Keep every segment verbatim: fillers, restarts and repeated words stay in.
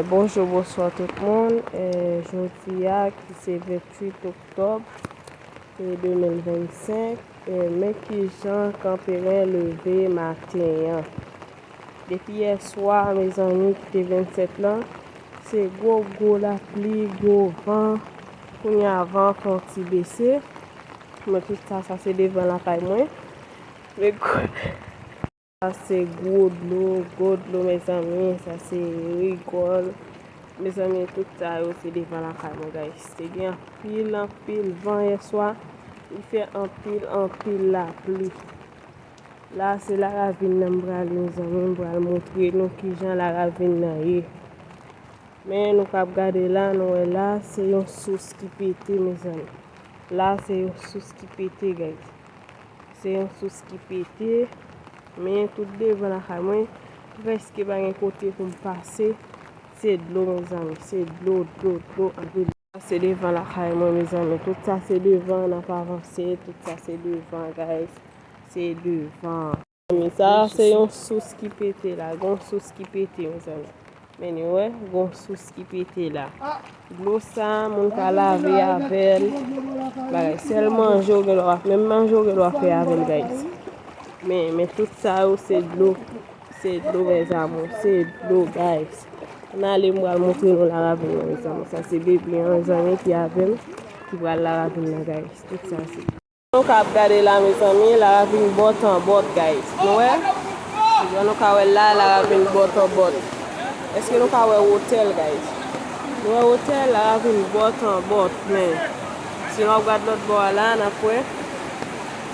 Bonjou, bonswa tout moun. Eh, jodi a, ki se venntuit oktòb, eh, de mil vennsenk, eh, men kijan Kanperen leve maten an. Depi yèswa, mezanmi, ki te vennsèt lan, se gwo, gwo lapli, gwo van. Kounye a, van fè yon ti bese. Men tout sa, sa se devan lakay mwen. Men gwo, sa se gwo dlo, gwo dlo, mezanmi. Sa se rigòl. Mezanmi, tout sa yo se devan lakay mwen, guys. Te gen anpil, anpil van yèswa. Li fè anpil, anpil lapli. La, se laravin nan m prale, mezanmi. M pral montre nou kijan laravin nan ye. Men nou k ap gade la, nou wè la, se yon sous ki pete, mezanmi. La, se yon sous ki pete, guys. Se yon sous ki pete. Men tout devan lakay mwen, prèske pa gen kote pou m pase. Se dlo, mezanmi. Se dlo, dlo, dlo, anpil. Se devan lakay mwen, mezanmi. Tout sa se devan, n ap avanse. Tout sa se devan, guys. Se devan. Mezanmi, sa se yon sous ki pete la. Gon sous ki pete, mezanmi. Men nou wè, gon sous ki pete la. Dlo sa, moun ka lave avè l. Bagay, sèl manje w gen dwa, menm manje w gen dwa fè avè l, guys. Men, men tout sa yo, se dlo. Se dlo, mes amours. Se dlo, guys. Ann ale, m pral montre nou laravin nan, mes amours. Sa se bebe an, zanmi ki avè m, ki pral laravin nan, guys. Tout sa se. Nou k ap gade la, mezanmi, laravin bòt an bòt, guys. Nou wè? Jan nou ka wè la, laravin bòt an bòt. Èske nou ka wè wotè l, guys? Nou wè wotè l, laravin bòt an bòt, men si nou ap gad lòt bò a la, n ap wè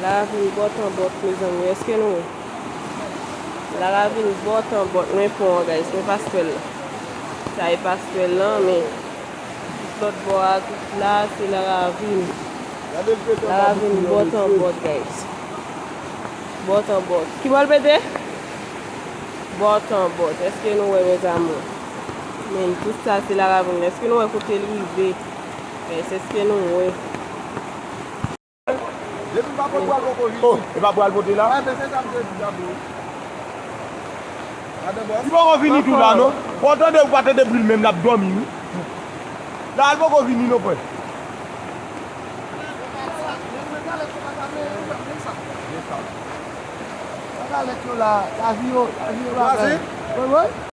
laravin bòt an bòt, mezanmi. Èske nou wè? Laravin bòt an bòt, men pon an, guys, men pastwèl la. Sa e pastwèl lan, men tout lòt bò a, tout la, se laravin. Laravin bòt an bòt, guys. Bòt an bòt. Ki bò l pete? Bòt an bòt. Èske nou wè, mes amours? Men, tout sa, se laravin. Èske nou wè kote l rive? Guys, èske nou wè? Depi pa pot pral poko vini. Oh, e pa pral pote la? Li poko vini tou la, non? Ou tande, ou pa tande bri l menm, l ap dòmi, wi. La, li poko vini, non, frè. Lavi yo, lavi yo bagay. Wi, wi.